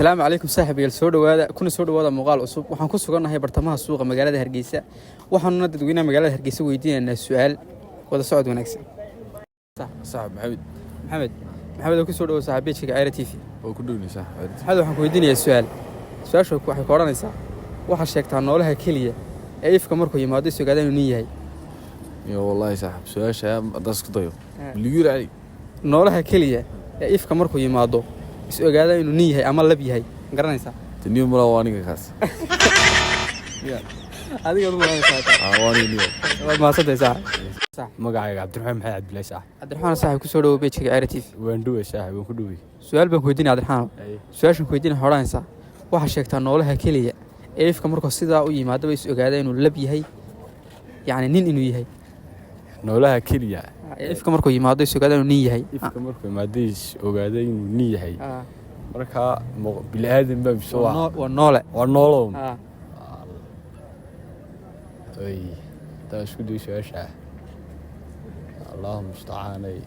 Asalaamu calaykum saaxiibayaal, soo dhowaada kuna soo dhowaada muuqaal cusub. Waxaan ku sugannahay bartamaha suuqa magaalada Hargeysa. Waxaanuna dadweynaha magaalada Hargeysa weydiinaynaa su-aal. Wada socod wanaagsan. Saaxib Maxamed. Maxamed, Maxamed oo kusoo dhowo saaxiib page-ka Ceyra TV. Oo ku dhowni saaxib. Maxamed, waxaan ku weydiinayaa su-aal. Su-aasha waxay ku odhanaysaa: waxaa sheegtaa noolaha keliya ee ifka markuu yimaado is ogaada inuu nin yahay. Yo wallaahi saaxib, su-aasha haddaan isku dayo ligu cali. Noolaha keliya ee ifka markuu yimaado is ogaada inuu nin yahay ama lab yahay, ma garanaysaa? Taniyo malaa waa aniga kaas. Adiga u malanaysaa? Aa, waa aniga niyo. Waad mahadsantahay saaxib. Magacayga Cabdiraxmaan Maxamed Cabdillahi saax. Cabdiraxmaan saaxib, kusoo dhowo page-ka Ceyra TV. Waan dhowey saaxib, waan ku dhowey. Su-aal baan ku weydiinaya, Cabdiraxmaan. Su-aashan ku weydiinaya waxay odhanaysaa: waxaa sheegtaa noolaha keliya ee ifka markuu sidaa u yimaadaba is ogaada inuu lab yahay, yacni nin inuu yahay. Noolaha keliya ee ifka markuu yimaado is ogaada inuu nin yahay. Ifka markuu imaadays ogaada inuu nin yahay, markaa bini aadan baa mise? Waa waa waa noole. Waa noolow. Oy, haddaan isku dayo su-aasha, allahu mustacaanay.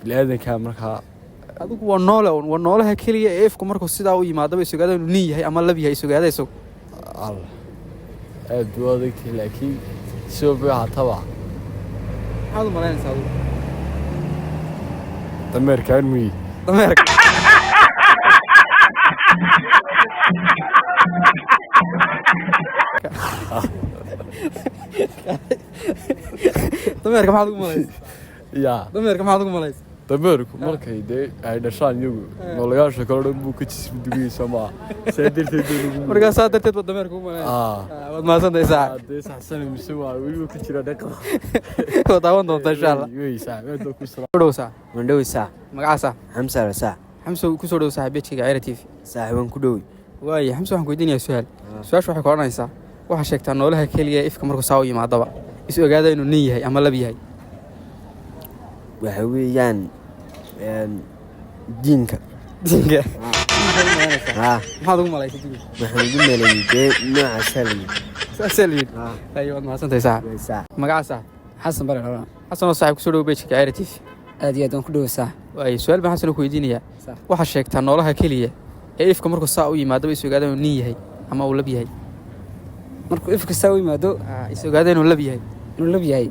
Bini aadanka markaa. Adigu waa noole un, waa noolaha keliya ee ifku markuu sidaa u yimaadaba is ogaada inuu nin yahay ama lab yahay, is ogaada isagu. Allah, aad buu u adagtahay, laakiin sidoo bay ahaataba. Maxaad u malaynaysaa adigu? Dameerkaan muyi. Dameerka. Dameerka maxaad ugu malaysa? Yaa? Dameerka maxaad ugu malaysa? Dameerku markay dee ay dhashaan iyagu noolayaasha kale dhan buu ka jismi dugaysa maa, saa darteed baa lagu Markaa saa darteed ba dameerka ugu malaynaysa. Waad mahadsantahay saaxib. Dee saxsan mise waa weli ka jira dhaqa. Waad daawan doontaa insha Allah. Wey saaxib, aad baa ku salaam. Soo dhowo saaxib. Waan dhowey saax. Magacaa saaxib? Xamsa saax. Xamso, kusoo dhowo saaxib page-ka Ceyra TV. Saax, waan ku dhowey. Waaye Xamso, waxaan ku weydiinayaa su-aal. Su-aasha waxay ku odhanaysaa: waxaa sheegtaa noolaha keliya ee ifka markuu saa u yimaadaba is ogaada inuu nin yahay ama lab yahay. Waxa weeyaan diinka. Diinka? Haa. Maxaad ugu malaysay diinka? Waxaan ugu maleeyey dee noocaasaa la yidhi. Saasaa la yidhi. Haye, waad mahadsantahay saaxib. Way saax. Magacaa saaxib? Xasan Bare Dhalana. Xasanoo saaxib, kusoo dhowo page-ka Ceyra TV. Aad iyo aad waan ku dhowo saax. Waaye, su-aal baan Xasan ku weydiinayaa. Sax. Waxaa sheegtaa noolaha keliya ee ifka markuu saa u yimaadaba is ogaada inuu nin yahay ama uu lab yahay. Markuu ifka saa u yimaado is ogaada inuu lab yahay. Inuu lab yahay,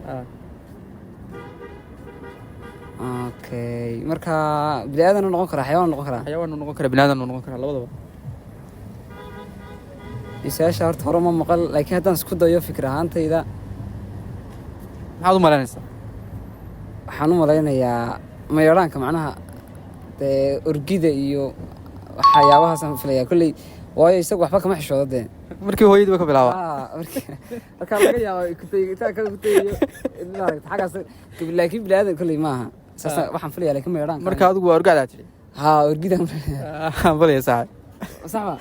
okay. Marka bini aadan u noqon karaa, xayawaan noqon karaa? Xayawaan uu noqon karaa, bini aadan uu noqon karaa, labadaba. Su-aasha horta hore ma maqal, laakiin haddaan isku dayo fikir ahaantayda. Maxaad u malaynaysaa? Waxaan u malaynayaa mayoodhaanka, macnaha dee orgida iyo waxyaabahaasaan filayaa kolley, waayo isagu waxba kama xishoodo dee. Markii hooyadii ba ka bilaaba. Markaa laga yaabo kutayitaanka kutayayo maaragta xaggaas, laakiin bini aadan kolley maaha saas waxaan filaya, laakiin mayoodhaanka. Marka adigu waa orgacdaa tidhi? Haa, orgidaan filaya. Aan falaya saaxib. Sax ma?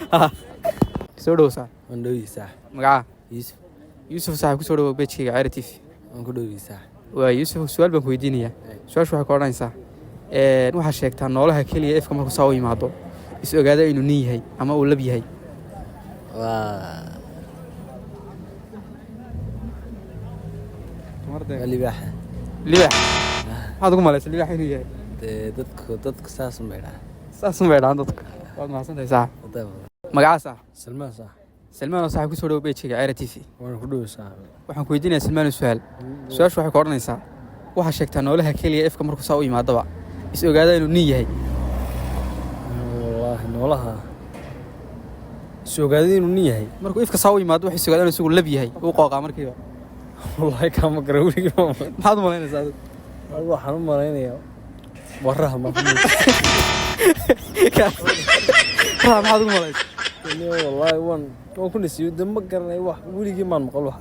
Soo dhowo saaxib. Waan dhowey saax. Magacaa? Yuusuf. Yuusuf saaxib, kusoo dhowo page-kayga Ceyra TV. Waan ku dhowey saax. Waa Yuusuf, su-aal baan ku weydiinayaa. Su-aashu waxay ku odhanaysaa: waxaa sheegtaa noolaha keliya ifka markuu saa u yimaado is ogaada inuu nin yahay ama uu lab yahay. Waa libaaxa. Libaax? Maxaad ugu malaysa libaax inuu yahay? Dee dadku saas unbay dhahaan. Saas un bay dhahaan dadku. Waad mahadsantahay saaxib. Wadaa badan. Magacaa saaxib? Salmaan saax. Salmaan oo saaxib, kusoo dhowo page-kayga Ceyra TV. Waan ku dhowey saax. Waxaan ku weydiinayaa Salmaan su-aal. Su-aashu waxay ku odhanaysaa: waxaa sheegtaa noolaha keliya ifka markuu saa u yimaadaba is ogaada inuu nin yahay. Wallaahi noolaha is ogaaday inuu nin yahay. Markuu ifka saa u yimaado waxay is ogaada inuu isagu lab yahay, uu qooqaa markiiba. Wallaahi kama gara weligii. Maxaad u malaynaysaa adigu? Waxaan u malaynayaa waraha ma. Raha? Maxaad ugu malaysa? Wallaahi waan ku nasiyo de, ma garanay wax, weligii maan maqal wax.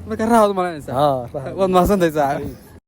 Marka rahaad u malaynaysaa? Haa, raha. Waad mahadsantahay saaxib.